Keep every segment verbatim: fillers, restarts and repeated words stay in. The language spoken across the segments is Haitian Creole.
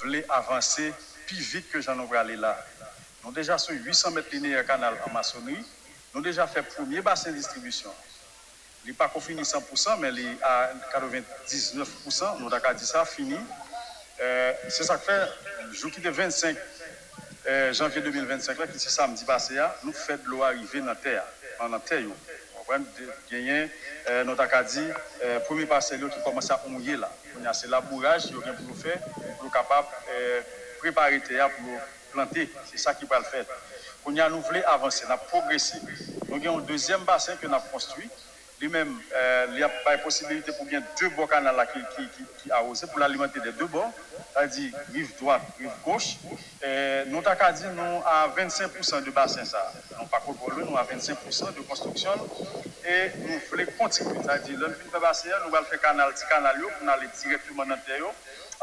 Vle avanse pi vit ke jan nou prale la. Nou deja sou uit san mèt lineyè kanal an masonri. Nou deja fè premye basen distribisyon. Li pako fini san pou san, men li a katrevendiznèf pou san, nou ta ka di sa, fini. Se sa k fè, jou ki te vennsenk janvye de mil vennsenk la, ki se samdi pase a, nou fè dlo a rive nan tè a, nan, nan tè yo. Ou konprann? Genyen, nou ta ka di, premye pasèl yo ki kòmanse ap mouye la. Kounye a, se labouraj yo gen pou yo fè, pou yo kapab prepare tè a pou yo plante. Se sa ki pral fèt. Kounye a, nou vle avanse, n ap pwogrese. Nou gen yon dezyèm basen ke n ap konstwi. Li menm, li ap bay posibilite pou gen de bò kanal la ki, ki, ki, ki awoze, pou l alimante dè de bò, sa vle di riv dwat, riv goch. Nou ta ka di nou a vennsenk pou san de basen sa a. Nou pako twò lwen, nou a vennsenk pou san de konstriksyon l. E nou vle kontinye. Sa vle di, lè n fin fè basen an, nou pral fè kanal, ti kanal yo, pou n ale dirèkteman nan tè yo.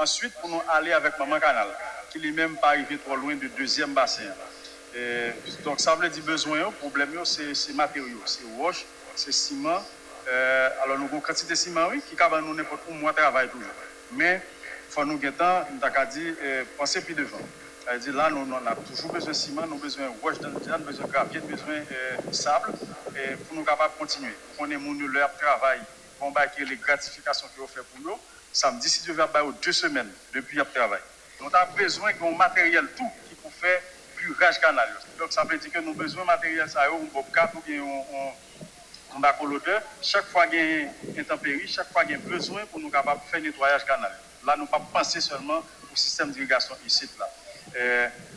Answit, pou nou ale avèk manman kanal, ki li menm pa rive twò lwen de dezyèm basen an. Donk, sa vle di bezwen yo, pwoblèm yo, se, se materyo, se wòch, se siman. Alò, nou gen yon kantite siman, wi, ki ka ban nou nenpòt yon mwa travay toujou. Men, fò nou gentan, nou ta ka di, panse pi devan. Sa vle di, la, nou, nou, n ap toujou bezwen siman, nou bezwen wòch dan, nou bezwen gravye, nou bezwen sab, pou nou kapab kontinye. Ou konnen moun yo, lè y ap travay, gen yon bagay ki rele gratifikasyon ke yo fè pou yo. Samdi, si Dye vle, ap ba yo de semèn depi y ap travay. Nou ta bezwen gen yon materyèl tou ki pou fè kuraj kanal yo. Donk, sa vle di ke nou bezwen materyèl sa yo, yon bobcat oubyen yon, yon, yon bako lodè. Chak fwa gen entanperi, chak fwa gen bezwen pou nou kapab fè netwayaj kanal yo. La, nou p ap panse sèlman pou sistèm dirigasyon isit la.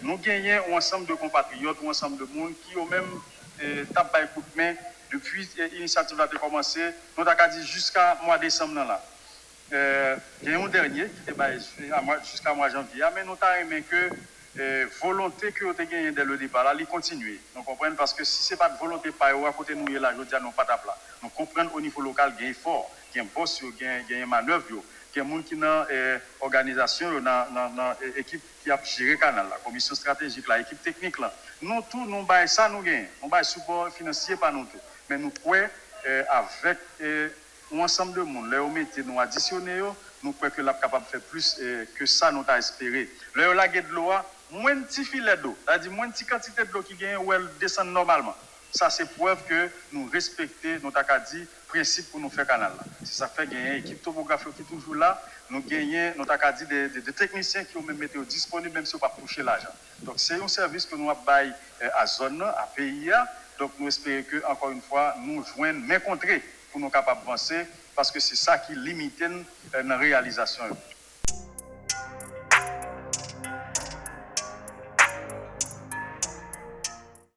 Nou genyen yon ansanm de konpatriyòt, yon ansanm de moun ki yo menm t ap bay kout men depi inisyativ la te kòmanse, nou ta ka di jiska mwa desanm nan la. Gen yon dènye ki te bay jiska mwa janvye a, men nou ta renmen ke volonte ke yo te genyen dè le depa la, li kontinye. Nou konprann, paske si se pa t volonte pa yo a, kote nou ye la jodi a, nou pa t ap la. Nou konprann o nivo lokal gen efò, gen bòs yo, gen, gen mannèv yo, gen moun ki nan òganizasyon yo, nan, nan, nan ekip ki ap jere kanal la, komisyon estratejik la, ekip teknik lan. Nou tou, nou bay sa nou genyen, nou bay sipò finansye pa nou tou. Men nou kwè avèk yon ansanm de moun, lè yo mete nou adisyone yo, nou kwè ke l ap kapab fè plis ke sa nou ta espere. Lè yo lage dlo a, mwenn ti filè dlo, sa vle di mwenn ti kantite dlo ki genyen, ou wè l desann nòmalman. Sa se prèv ke nou respekte, nou ta ka di, prensip pou nou fè kanal la. Se sa k fè genyen ekip topograf yo ki toujou la, nou genyen, nou ta ka di, de, de, de teknisyen ki yo menm mete yo disponib, menm si yo p ap touche lajan. Donk, se yon sèvis ke nou ap bay a zòn nan, a peyi a. Donk, nou espere ke, ankò yon fwa, nou jwenn men kontre pou nou kapab vanse, paske se sa ki limite n nan reyalizasyon yo.